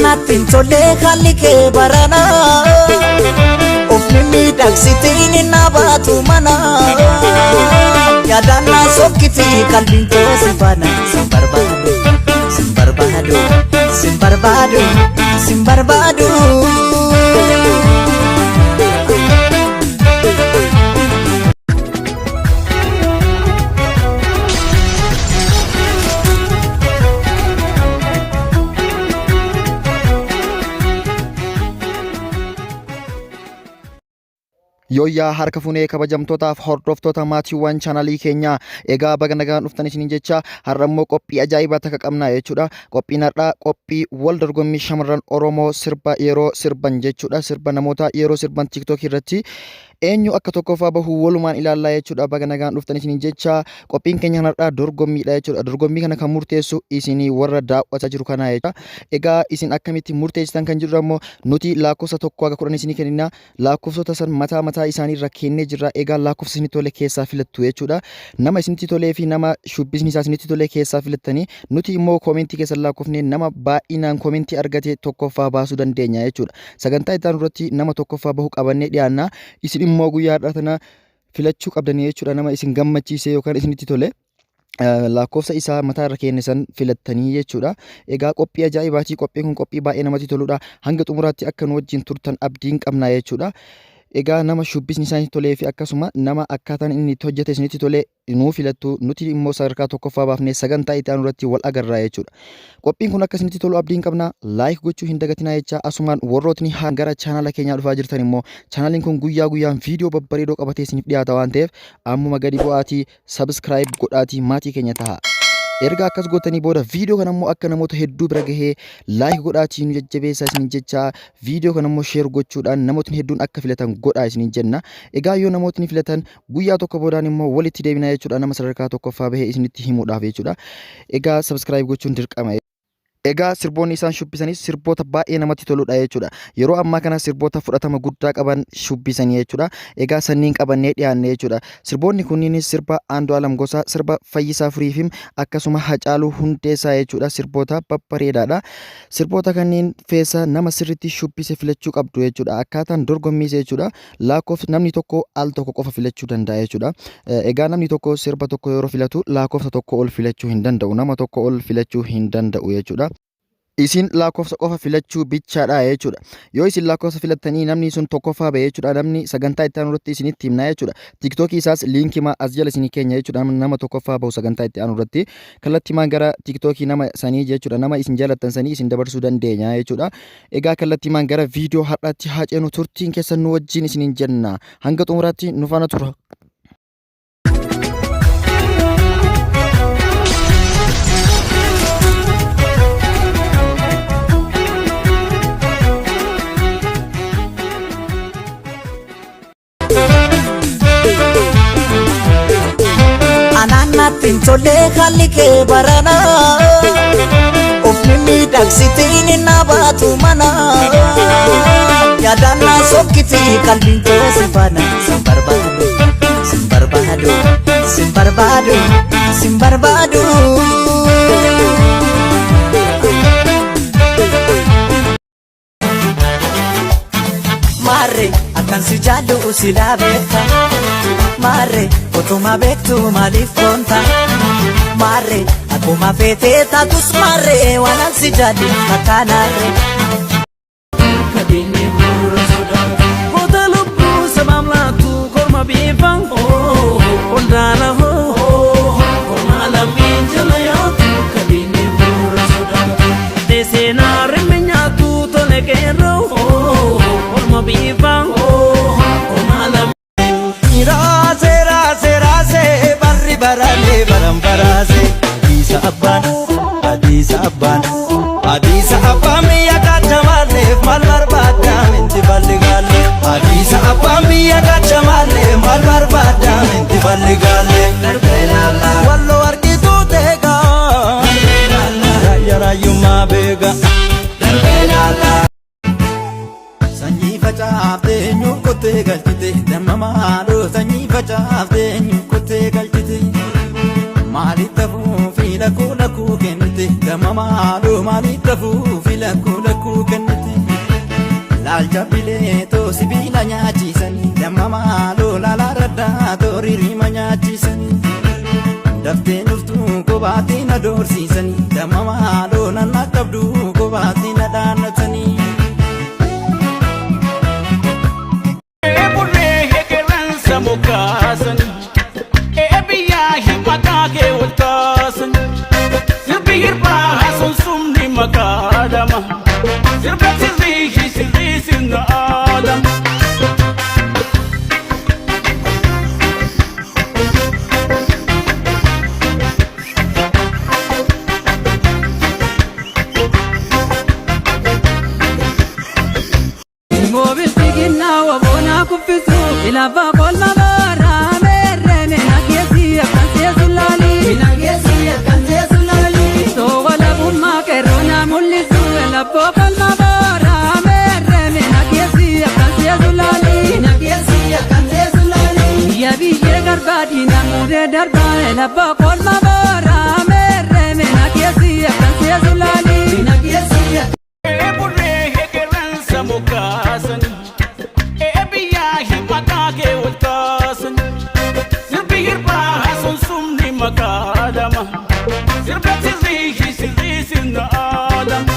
Natti hin tolle haalli kee barana. Of mimmiidhagsitiin na baatu mana. Yaadaan na sokkiti qalbiin koo si faana. Sin barbaadu, sin barbaadu, sin barbaadu, sin barbaadu. Yooyyaa harka funee kabajamtootaaf hordoftoota maatiiwwan chaanalii keenyaa, egaa baga nagaan dhuftan isiniin jecha. Har'a immoo qophii ajaa'ibaa takka qabna jechuudha. Qophiin har'aa qophii wal dorgommii shamarran Oromoo sirba yeroo sirban jechuudha. Sirba namoota yeroo sirban TikTok irratti eenyu akka tokkoffaa bahu walumaan ilaallaa jechuudha. Baga nagaan dhuftan isiniin jecha. Qophiin keenya har'aa dorgommiidha jechuudha. Dorgommii kana kan murteessu isinii warra daawwataa jiru kana jechuudha. Egaa isin akkamitti murteessitan kan jedhu ammoo, nuti lakkoofsa 1 haga 10 isinii kennina. Lakkoofsota san mataa mataa isaanii irra kennee jirra. Egaa lakkoofsa isinitti tole keessaa filattu jechuudha. Nama isinitti tolee fi nama shubbisni isaa isinitti tole keessaa filattanii, nuti immoo koomentii keessan lakkoofnee nama baay'inaan koomentii argate tokkoffaa baasuu dandeenya jechuudha. Sagantaa itti aanu irratti nama tokkoffaa bahu qabannee dhiyaanna. Isin immoo guyyaa har'aa tana filachuu qabdanii jechuudha, nama isin gammachiise yookaan isinitti tole. Lakkoofsa isaa mataa irra kenne san filattanii jechuudha. Egaa qophii ajaa'ibaatii, qophiin kun qophii baay'ee namatti toludha. Hanga xumuraatti akka nu wajjin turtan abdiin qabna jechuudha. Egaa nama shubbisni isaa tolee fi akkasuma nama akkaataan inni itti hojjete isinitti tole nuu filattu, nuti immoo sadarkaa tokkoffaa baafnee sagantaa itti aanu irratti wal agarraa jechuudha. Qophiin kun akka isinitti tolu abdiin qabna. Like gochuu hin dagatinaa jecha. Asumaan warrootni gara chaanala keenyaa dhufaa jirtan immoo, chaanaliin kun guyyaa guyyaan viidiyoo babbareedoo qabatee isiniif dhiyaata waan ta'eef, ammuma gadi bu'aatii subscribe godhaatii maatii keenya taha. Erga akkas gootanii booda, viidiyoo kana immoo akka namoota hedduu bira gahee like godhaatii nu jajjabeessaa isiniin jecha. Viidiyoo kana immoo share gochuudhaan namootni hedduun akka filatan godhaa isiniin jenna. Egaa yoo namootni filatan, guyyaa tokko boodaan immoo walitti deebinaa jechuudha, nama sadarkaa tokkoffaa bahee isinitti himuudhaaf jechuudha. Egaa subscribe gochuun dirqama. Egaa sirboonni isaan shubbisanis sirboota baay'ee namatti toludha jechuudha. Yeroo ammaa kana sirboota fudhatama guddaa qaban shubbisanii jechuudha. Egaa sanniin qabannee dhiyaanne jechuudha. Sirboonni kunniinis sirba Andu'aalam Gosaa, sirba Fayyisaa Furiifim, akkasuma Hacaaluu Hundeessaa jechuudha. Sirboota babbareedaadha. Sirboota kanneen keessa nama sirriitti shubbise filachuu qabdu jechuudha. Akkaataan dorgommiis jechuudha. Lakkoofsa namni tokko al tokko qofa filachuu danda'a jechuudha. Egaa namni tokko sirba tokko yeroo filatu lakkoofsa tokko ol filachuu hin danda'u. Nama tokko ol filachuu hin danda'u jechuudha. Isin lakkoofsa qofa filachuu bichaadha jechuudha. Yoo isin lakkoofsa filattanii namni sun tokkoffaa ba'e jechuudha. Namni sagantaa itti aanu irratti isinitti himna jechuudha. Tiiktookii isaas liinkima as jala isinii keenya jechuudha. Nama tokkoffaa bahu sagantaa itti aanu irratti kallattimaan gara tiiktookii nama sanii jechuudha. Nama isin jaalattan sanii isin dabarsuu dandeenya jechuudha. Egaa kallattiimaan gara viidiyoo har'aatti haa ceenu. Turtiin keessan nu wajjin isiniin jenna. Hanga xumuraatti nu faana tura. Anaan natti hin tolle haalli kee barana. Of mimmiidhagsitiin na baatu mana. Yaadaan na sokkiti qalbiin koo si faana. Sin barbaadu, sin barbaadu, sin barbaadu, sin barbaadu. Maarree, akkan si jaallu silaa beekta. Maarree, otuma beektu maaliif koonta? Maarree, akkuma feetee taatus, maarree, waan an si jaallu akkaanaarree. Goota lubbuu sabaaf laattu, korma biifan qondaala hoo, korma lammiin jala yaatu kadhiinni bu'uura sodaatu. Seenaa rimmi nyaatu tole qeerroo, korma biifan korma lammiin. Raasee raasee raasee, barri baraalee baran baraasee. Hadiisa abbaan, hadiisa abbaan, hadiisa abbaan biyya kaachamaalleef maal barbaadda minti balli gaalle. Hadiisa abbaan biyya kaachamaalleef maal barbaadda minti balli gaalle. Walloo argituu teegaa, raayya raayyummaa beeka. Sanyii facaaftee eenyuun qottee galchite damma maaloo? Sanyii facaaftee eenyuun qottee galchite? Maalitti hafuu fi lakkoo Lakkuu lakkuu kennite damma maaloo maaliif dafuufi lakkuu lakkuu kennite. Laalcha bilee too sibiila nyaachisanii damma maaloo laalaa raddaa too ririma nyaachisanii. Daftee dhuftuu kophaatti na doorsiisanii damma maaloo nan dhaqqabduu kophaatti na dhaannatanii. Burree hegerransa moggaasan ee biyyaa himataa kee ol kaasan sirbi hirbaa sunsumni maqaadama sirba sirrii sirrii sirna aadama. Bilxiginnaa waboonaa kuffisu ilaafaa kolma baaraa meerree mina keessi akkan seesu laali. Mina keessi akkan seesu laali. Soowa labummaa qeerroonaa mul'isu labboo kolma baaraa meerree mina keessi akkan seesu laali. Mina keessi akkan seesu laali. Biyya biyyee garbaa diinaa muudee darbaa labboo kolma baaraa meerree mina keessi akkan seesu laali. Mina keessi. Burree hegerransa moggaasan ee biyyaa himataa kee ol kaasan sirbi hirbaa sunsumni maqaadama sirba sirrii sirrii sirna aadama.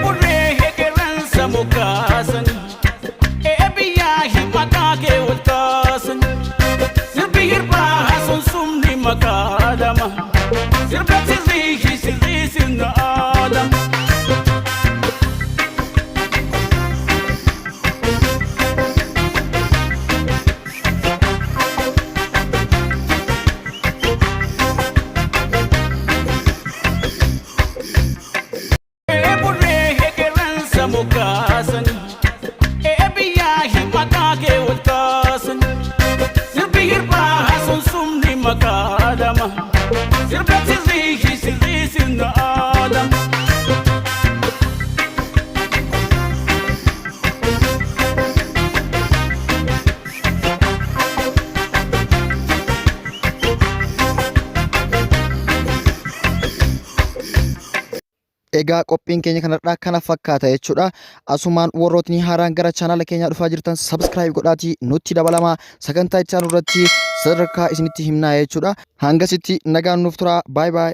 Burree hegerransa moggaasan ee biyyaa himataa kee ol kaasan sirbi hirbaa sunsumni maqaadama sirba sirrii sirrii sirna aadama. Burree hegerransa moggaasan ee biyyaa himataa kee ol kaasan sirbi hirbaa sunsumni maqaadama sirba sirrii sirrii sirna aadama. Egaa qophiin keenya kanarraa kana fakkaata jechuudha. Asumaan warrootni haaraan gara chaanaala keenyaa dhufaa jirtan subscribe godhaatii nutti dabalamaa sagantaa itti aanu irratti sadarkaa isinitti himnaa jechuudha. Hangasitti nagaan nuuf turaa. Baay baay.